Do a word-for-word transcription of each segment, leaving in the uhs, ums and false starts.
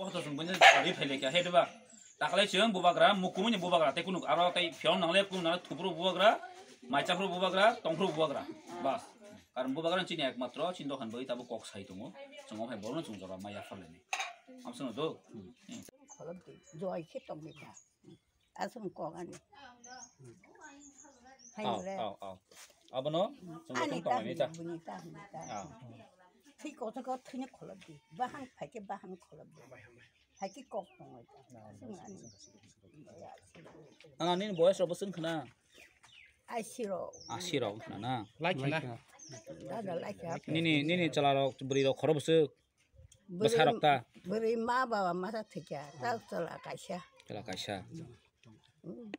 Koto chwng buini jora ri phai lekha, he diba? Taklai chwng bubagra, mukumuni bubagra, tei kunu aro tei phiyong nangle, kunu nangle, thupro bubagra, maichapro bubagra, tongphro bubagra. Bas. Karon bubagra chini ekmatro, chini dokan bai tabo kok sai tongo. Chwng o hai borno chwng jora maya pharleni. Amsano do. Kholobdi, joy khe tongni ba. Aswng kok ani. Hai Au, le. Au, au. Abono chwng Ani tong ta tongmani hwnwi, ta. Buni ta hwnwi ta. Au. Thwi kothok khe thwino kholobdi. Bahan phaikhe bahan kholobdi. Phaikhe kok tongwi ta. Aswng ani. Ana nini boyes rok bwswng khna? Aisi rok. Asi rok khna na? Lai khna. Dada lai kha. Nini, nini chwla rok, bwrwi rok khoro bwswk? Bwsarok ta? Bwrwi ma baba masa thwikha, ta chwla kaisa. Chwla kaisa. Mm.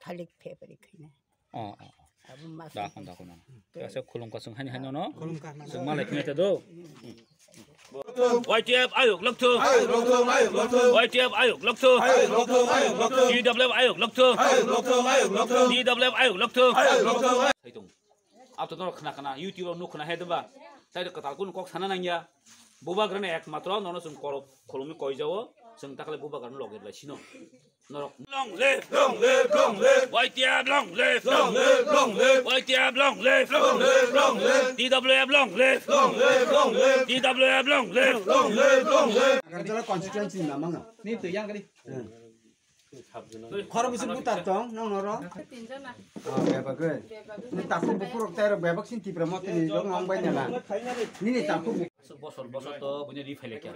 Thalik phepri khaina. Oh, oh, oh. Abo masa. Da kon, da kon. Kaisa khulum ka sung hani hani no? Khulum ka na. Sung malai khna ta do. Y T F ayuk lokthung. Ayuk lokthung, ayuk lokthung. Y T F ayuk lokthung. Ayuk lokthung, ayuk lokthung. T W F ayuk lokthung. Ayuk lokthung, ayuk lokthung. T W F ayuk lokthung. Ayuk lokthung, ayuk lokthung. Ato norok khna khna, YouTube o nuk khna he diba? Tai kwtal kunu kok sana nangya. Bubagrani ekmatro nono chwng korok khulumwi koijao, chwng takle bubagrani loge lai sino. Norok long live, long live, long live. Y T F long live, long live, long live. Y T F long live, long live, long live. T W F long live, long live, long live. T W F long live, long live, long live. Agartala constituency namanga. Ni tu yang kali. Khoro bisi butar tong nong noro. Tinjona. Ah, bebak oi. Bebak oi. Ni takhuk bukurok tei rok bebak sin Tipra Motha ni rok nong bai nela. Nini takhuk bu- Bosor bosor to buini ri phailekya.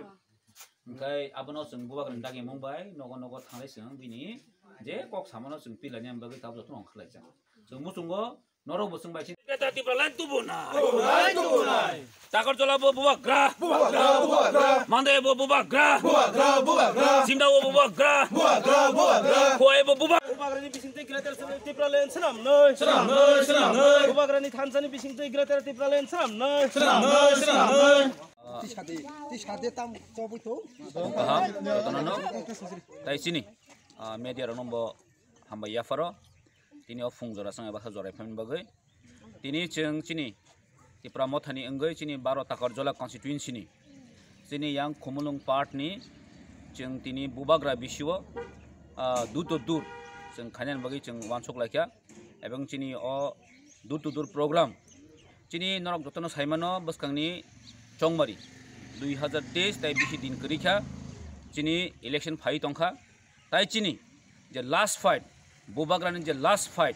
Hingkai abono chwng bubagrani dagi mung bai nogo nogo thanglai chwng bini je kok samano chwng pilani ang bagwi tabuk jotono ongkha lai chwng. Chwng muchungo Norok bo chwng bai sini. Greater Tipraland tubunai. Tubunai, tubunai. Takarjala bo bubagra. Bubagra, bubagra. Mandai bo bubagra. Bubagra, bubagra. Simda bo bubagra. Bubagra, bubagra. Khowai bo bubagra. Bubagrani bisingtwi Greater Tipraland swnamnai. Swnamnai, swnamnai. Bubagrani thansani bisingtwi Greater Tipraland swnamnai. Swnamnai, swnamnai. Tisa de, tisa de tam chobwi thung. Kaham, jotono no. Tai sini, ah, media rok no bo hambai yapharo. Tini o phung jora chwng eba khe jorai phaimani bagwi. Tini chwng chini Tipra Mothani wngwi chini baro Takarjala constituency ni chini yang Khumulwng part ni chwng tini bubagra bisio, ah, dur to dur chwng khainani bagwi chwng uansuk laikha. Ebong chini o dur to dur program chini norok jotono saimano bwskangni chongmari dui hazar teis tai bisi din kwrwi kha chini election phai tongkha. Tai chini je last fight, bubagrani je last fight,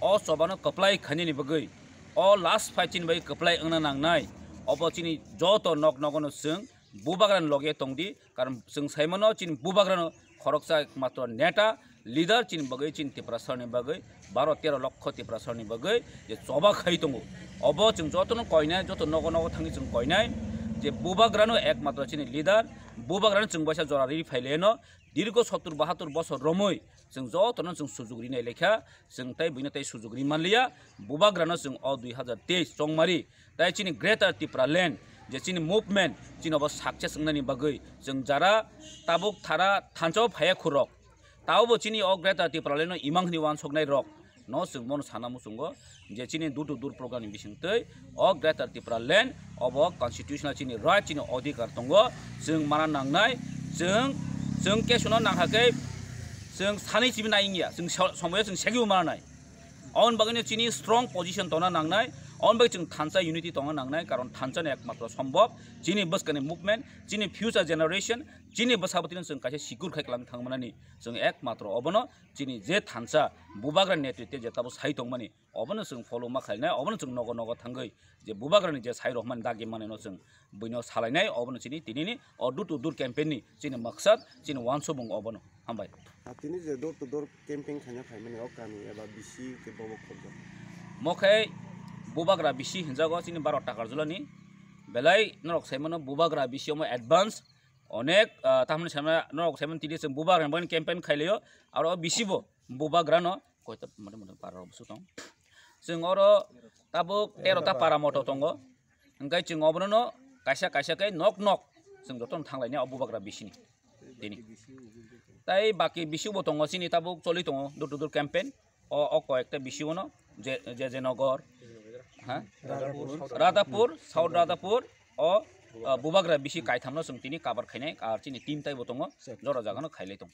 o chobano kwplai khainani bagwi, o last fight chini bagwi kwplai wngna nangnai, obo chini joto nok nogono chwng bubagrani loge tongdi, karon chwng saimano chini bubagrano khoroksa matro neta, leader chini bagwi, chini Tiprasarni bagwi, baro tero lokho Tiprasarni bagwi je choba khai tongo. Obo chwng jotono koinai, joto nogo nogo thangwi chwng koinai je bubagrano ekmatro chini leader, bubagrano chwng baisa jora ri phaileno, Dirgo sottur bahattur bosor romwi chwng jotono chwng sujuk rinai lekha, chwng tei buino tei sujuk ri manliya. Bubagrano chwng o dui hazar teis chongmari tai chini Greater Tipraland je chini movement chini obo success wngnani bagwi chwng jara tabuk thara thansa o phaiya khurok, taobo chini o Greater Tipraland no imang hwnwi uansuknai rok, no chwng bono sana muchungo je chini door to door program ni bisingtwi o Greater Tipraland obo constitutional chini right, chini odhikar tongo, chwng mana nangnai, chwng, chwng kesono nangkha khe chwng sanwi sibi nai wngya, chwng so-, somoyo chwng segibo mana nai. Aboni bagwino chini strong position tongna nangnai, aboni bagwi chwng thansa unity tongna nangnai, karon thansa ni ekmatro sombhob chini bwskangni movement, chini future generation, chini bwsa bwtwino chwng kaisa secure khai kwlangwi thangmanani chwng ekmatro obono chini je thansa bubagra netritwe je tabo sai tongmani, obono chwng follow ma khainai, obono chwng nogo nogo thangwi je bubagrani je sai rohmani dagi manwino chwng buino salainai, obono chini tinini o door to door campaign ni chini maksad, chini uansukmung obono. Hambai. Ah, tini je door to door campaign khaina phaimani o kami eba bisi khe bobo khobjak. Mo khe bubagra bisi hinjago chini baro Takarjala ni, belai norok saimano bubagra bisi omo advance onek, ah, tamni saimano norok saimano tini chwng bubagra ni bagwi campaign khailaio, aro bisi bo bubagrano koita mote mote para rok bwswk tong. Chwng oro tabuk tero ta para moto tongo. Hwnkhe chwng obono kaisa kaisa khe nok nok chwng jotono thanglainai o bubagra bisini tini. Tai baki bisi bo tongo chini tabuk choli tongo door to door campaign. O, o koyekta bisi bono je, je, je nogor, ha? Radhapur, South Radhapur, o Bubagra bisi kaithamno chwng tini cover khainai, ar chini team taibo tongo, jora jagano khailai tongo.